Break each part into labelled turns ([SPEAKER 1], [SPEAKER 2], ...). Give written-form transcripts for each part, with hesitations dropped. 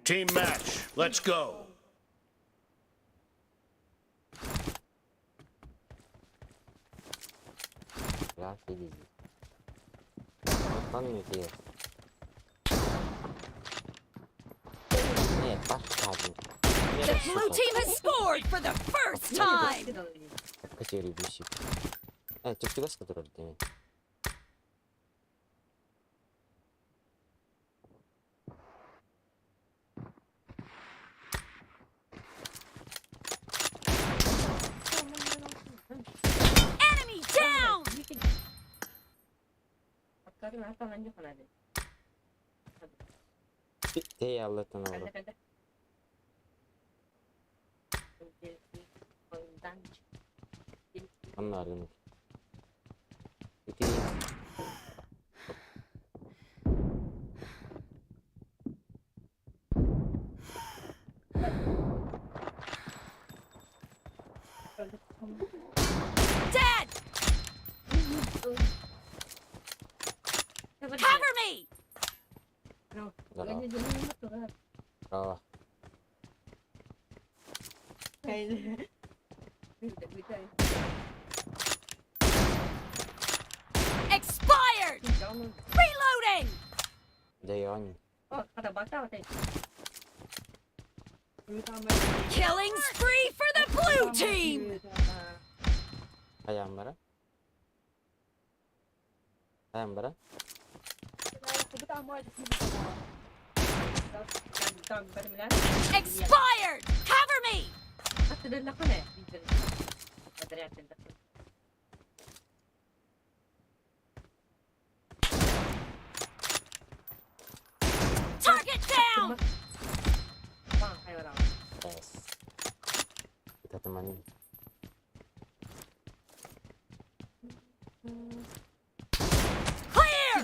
[SPEAKER 1] Team match. Let's go.
[SPEAKER 2] The blue team has scored for the first time! Enemy down! Dead! Cover me! Expired! Reloading! Killing spree for the blue team! Expired! Cover me! Target down! Clear!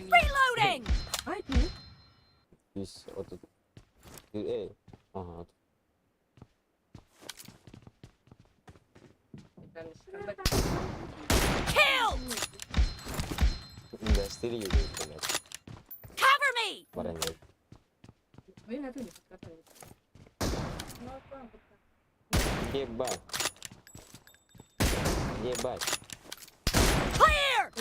[SPEAKER 2] Reloading! Kill! Cover me! Clear!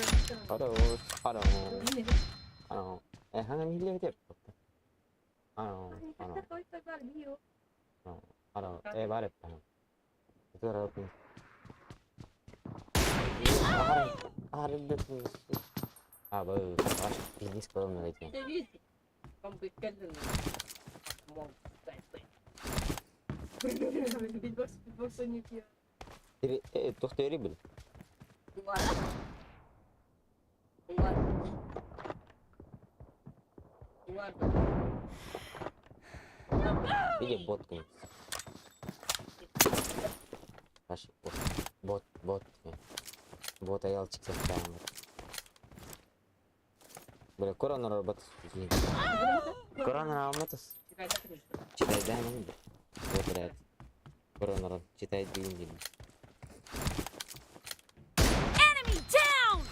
[SPEAKER 2] Enemy down!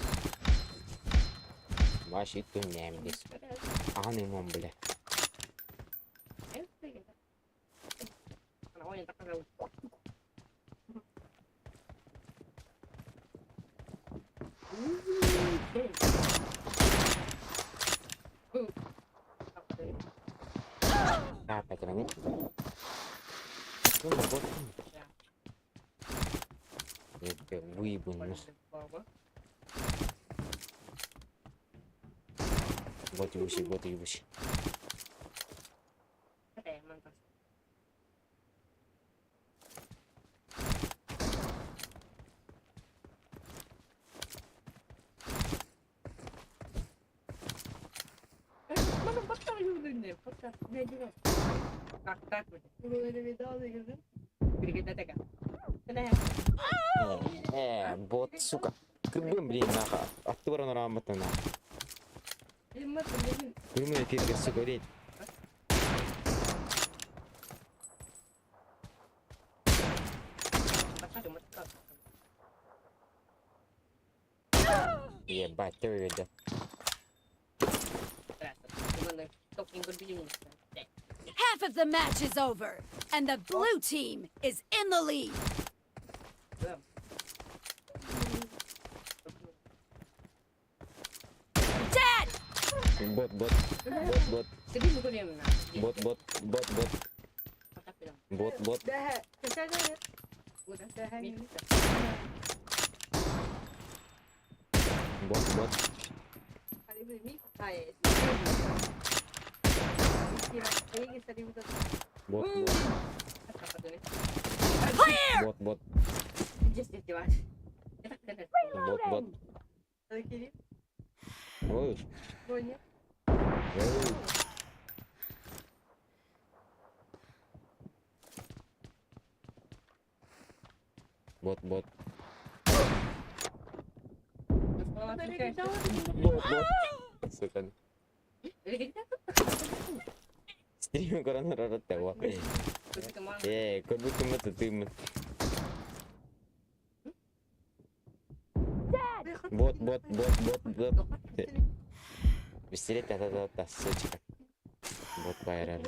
[SPEAKER 3] Ебать, ты увидел.
[SPEAKER 2] Half of the match is over, and the blue team is in the lead. Dead!
[SPEAKER 3] Бот, бот, бот, бот, бот, бот, бот, бот, бот, бот. Бот, бот. Бот, бот.
[SPEAKER 2] Clear!
[SPEAKER 3] Бот, бот. Бот, бот. Ой. Ой. Бот, бот. Бот, бот. Сука. Стрим көрөн олорор тево. Ээ, көрбүккүн тытыыммын. Бот, бот, бот, бот, бот. Быстрее, та-та-та-та, сучка. Бот байрар.